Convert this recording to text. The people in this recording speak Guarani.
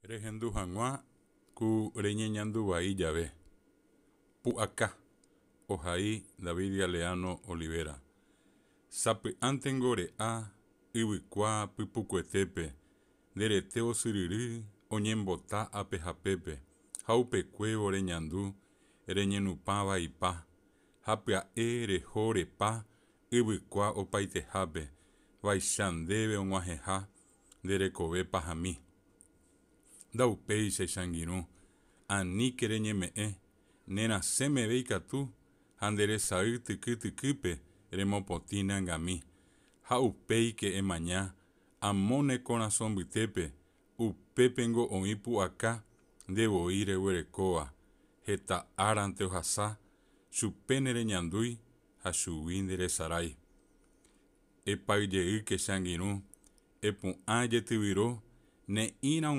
Rehendu hag̃ua ku reñeñandu vai jave. Pu'aka. Ohai David Galeano Olivera. Sapy'ántengo re'a yvykua pypukuetépe, nde rete osyryry oñembota ápe ha pépe ha upekuévo reñandu reñenupã vaipa ha pya'e reho repa yvykua opaitehápe vaicha ndéve og̃uahẽha nde rekove pahami. Ndaupéichai che angirũ, aníke reñeme'ẽ, nerasẽ meve ikatu ha nde resay tyky tykýpe remopotĩ ne angami ha upéike emaña amo ne korasõ mbytépe upépengo oĩ pu'aka ndevoi reguerekóva heta árante ohasa chupe nereñandúi ha chugui nderesarái. Epayjeýke che angirũ epu'ã ejetyvyro ne'ĩra.